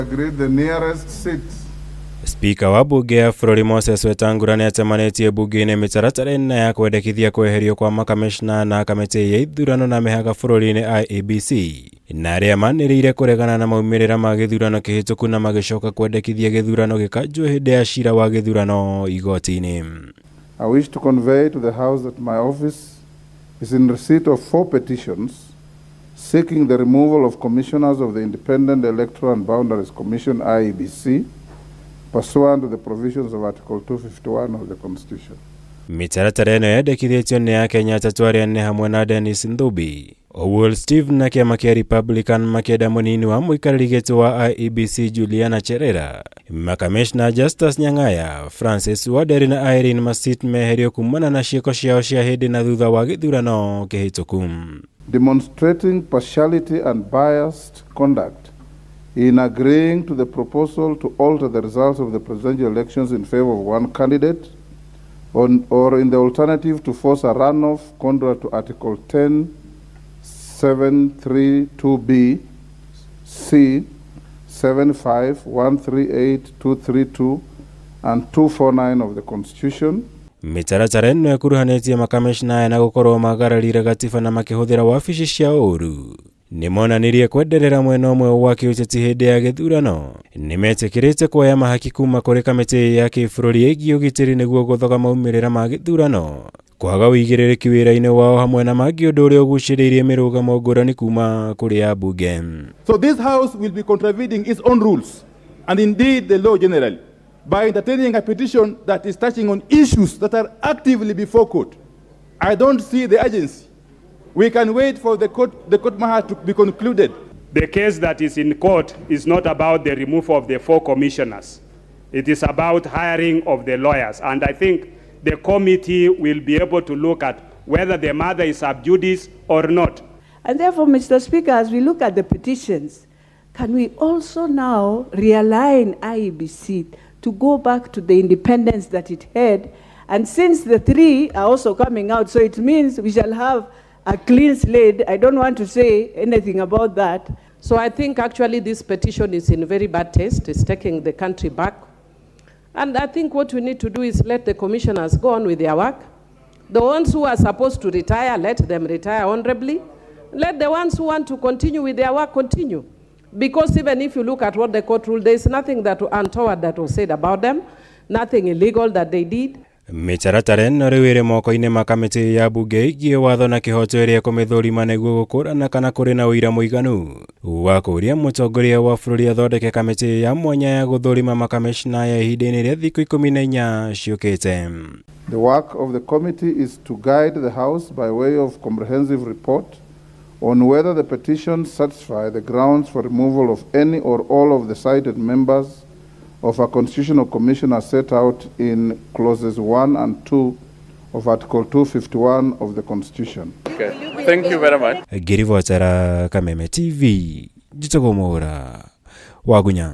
Agreed the nearest seat. Spika wa bunge ya bũrũri Moses Wetangula nĩacemanĩtie bunge-inĩ mĩtaratara ĩna ya kwendekithia kweherio kwa makamishna na kamĩtĩ ya ithurano na mĩhaka bũrũri-inĩ IEBC na arĩa manĩrĩire kũregana na maumĩrĩra ma gĩthurano kĩhĩtũku na magĩcoka kwendekithia gĩthurano gĩkanjwo hĩndĩ ya cira wa gĩthurano igoti-inĩ. I wish to convey to the House that my office is in receipt of 4 petitions seeking the removal of commissioners of the Independent Electoral and Boundaries Commission, IEBC, pursuant to the provisions of Article 251 of the Constitution. Mĩtaratara ĩno yendekithĩtio nĩ Akenya atatũ arĩa nĩ hamwe na Dennis Nthubi, Owuor Steve na kĩama kĩa Republican makĩenda mũnini wa mũikarĩri gĩtĩ wa IEBC Juliana Cherera, makamishna Justus Nyang'aya, Francis Wanderi na Irene Masit meherio kumana na ciĩko ciao cia hĩndĩ na thutha wa gĩthurano kĩhĩtũku. Demonstrating partiality and biased conduct in agreeing to the proposal to alter the results of the presidential elections in favor of one candidate or in the alternative to force a runoff contrary to Article 10.732B, C, 75, 138, 232, and 249 of the Constitution. Mĩtaratara ĩno ĩkuruhanĩtie makamishna aya na gũkorwo magararire gatiba na makĩhũthĩra wabici cia ũru. Nĩmonanirie kwenderera mwena ũmwe wa kĩũteti hĩndĩ ya gĩthurano. Nĩmetĩkĩrĩte kuoya mahaki kuma kũrĩ kamĩtĩ ya kĩbũrũri ĩgiĩ ũgitĩri nĩguo gũthoga maumĩrĩra ma gĩthurano. Kwaga ũigĩrĩrĩki wĩra-inĩ wao hamwe na mangĩ ũndũ ũrĩa ũgucĩrĩirie mĩrũgamo ngũrani kuma kũrĩ ambunge. So this House will be contravening its own rules and indeed the law generally by entertaining a petition that is touching on issues that are actively before court. I don't see the urgency. We can wait for the court matter to be concluded. The case that is in court is not about the removal of the 4 commissioners. It is about hiring of the lawyers. And I think the committee will be able to look at whether the matter is sub judice or not. And therefore, Mr. Speaker, as we look at the petitions, can we also now realign IEBC to go back to the independence that it had? And since the 3 are also coming out, so it means we shall have a clean slate. I don't want to say anything about that. So I think actually this petition is in very bad taste. It's taking the country back. And I think what we need to do is let the commissioners go on with their work. The ones who are supposed to retire, let them retire honorably. Let the ones who want to continue with their work continue. Because even if you look at what the court ruled, there is nothing that untoward that was said about them, nothing illegal that they did. Mĩtaratara ĩno rĩu ĩrĩ moko-inĩ ma kamĩtĩ ya bunge ĩgiĩ watho na kĩhoto ĩrĩa ĩkũmĩthũrima nĩguo gũkũrana kana kũrĩ na ũira mũiganu wa kũũria mũtongoria wa bũrũri athondeke kamĩtĩ ya mwanya ya gũthũrima makamishna ya ihinda-inĩ rĩa thikũ 14 ciũkĩte. The work of the committee is to guide the House by way of comprehensive report on whether the petitions satisfy the grounds for removal of any or all of the cited members of a constitutional commission as set out in clauses 1 and 2 of Article 251 of the Constitution. Okay. Thank you very much. Ngĩribotera Kameme TV, njĩtagwo Mwaũra Wagunya.